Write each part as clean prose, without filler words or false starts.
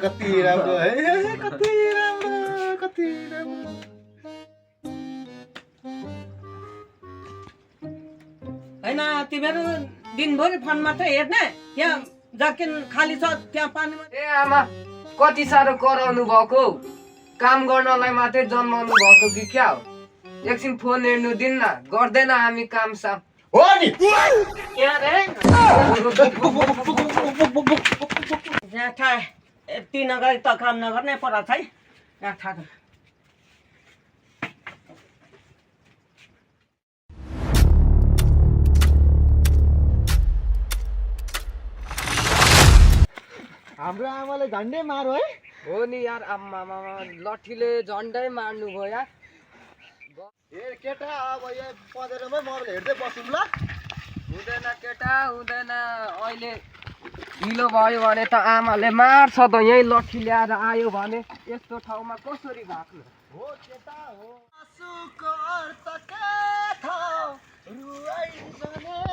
कति राम्रो है कति राम्रो हैन तिमीहरू दिनभरि फोन मात्रै हेर्ने त्यहाँ जर्किन खाली छ त्यहाँ पानीमा ए आमा कति साह्रो कराउनु भएको काम गर्नलाई मात्रै जन्माउनु भएको कि क्या हो एकछिन फोन हेर्नु दिन्न गर्दैन हामी काम साम हो नि ज्याठा यति नगरी त काम नगर्ने परा छ है ज्याठा हाम्रो आमाले झन्डै मारो है हो नि यार आम्मा लठीले झन्डै मार्नु भयो यार ए केटा अब यो पँधेरमै मरले हेर्दै बसौँ ल हुँदैन केटा हुँदैन अहिले ढिलो भयो भने त आमाले मार्छ त यही लट्ठी ल्याएर आयो भने यस्तो ठाउँमा कसरी भाग्नु हो केटा हो आँसुको अर्थ के था रुवाइजनेलाई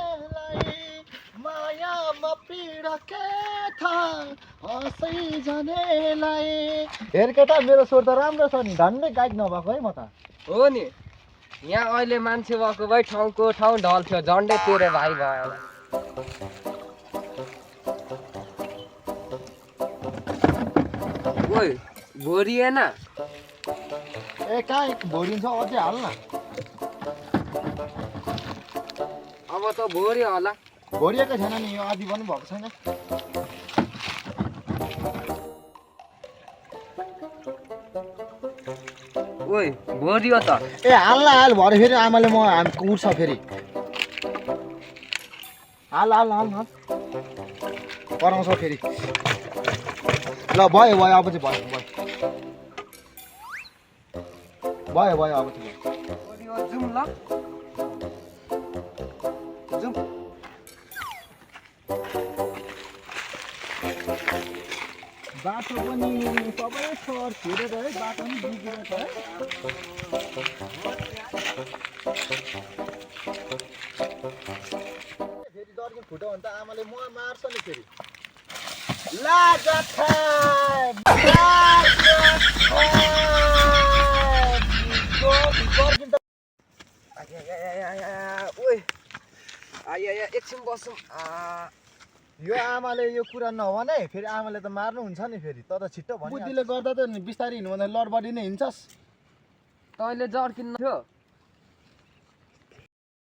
मायामा पीडा के था हँसै जनेलाई हेर केटा मेरो स्वर त राम्रो छ नि झन्डै गाइड नभएको है म त हो नि यहाँ अहिले मान्छे भएको भए ठाउँको ठाउँ ढल्थ्यो झन्डै तेरो भाइ भयो होला ओइ भोरिएन ए कहाँ भोरिन्छ अझै हाल न अब त भोरि होला भोरिएको छैन नि यो आधी पनि भएको छैन ओइ भोरियो त ए हाल न हाल भरे फेरि आमाले हामी उठ्छ फेरि हाल हाल हाल हाल कराउँछ फेरि ल भयो भयो अब चाहिँ भयो भयो भयो अब चाहिँ भोरियो जाउँ ल जाउँ बाटो पनि सबै सर छिरेर है बाटो पनि बिग्रेको छ है फेरि दर्किन फुट्यो भने त आमाले म मार्छ नि फेरि ओइ आया एकछिन बसौँ यो आमाले यो कुरा नभने फेरि आमाले त मार्नुहुन्छ नि फेरि त छिट्टो भन्यो बुद्धिले गर्दा त बिस्तारै हिँड्नु भन्दा लडबडी नै हिँड्छस् तैँले जर्किन थियो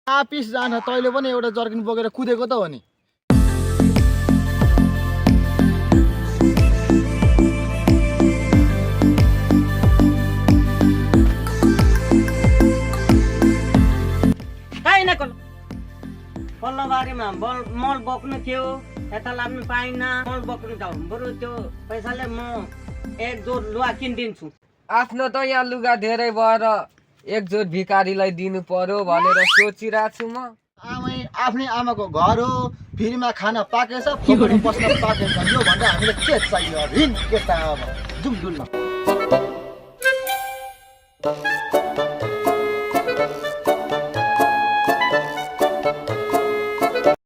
आपिस जान्छ तैँले पनि एउटा जर्किन बोकेर कुदेको त हो नि पल्लोबारीमा मल बोक्नु थियो यता लाग्नु पाइनँ मल बोक्नु त बरु त्यो पैसाले म एक जोर लुगा किनिदिन्छु आफ्नो त यहाँ लुगा धेरै भएर एक जोर भिखारीलाई दिनु पर्यो भनेर सोचिरहेको छु म आफ्नै आमाको घर हो फ्रीमा खाना पाकेछ फोकटमा बस्न पाकेछ यो भन्दा हामीले के चाहियो अब हिँड के त अब जाउँ डुल्न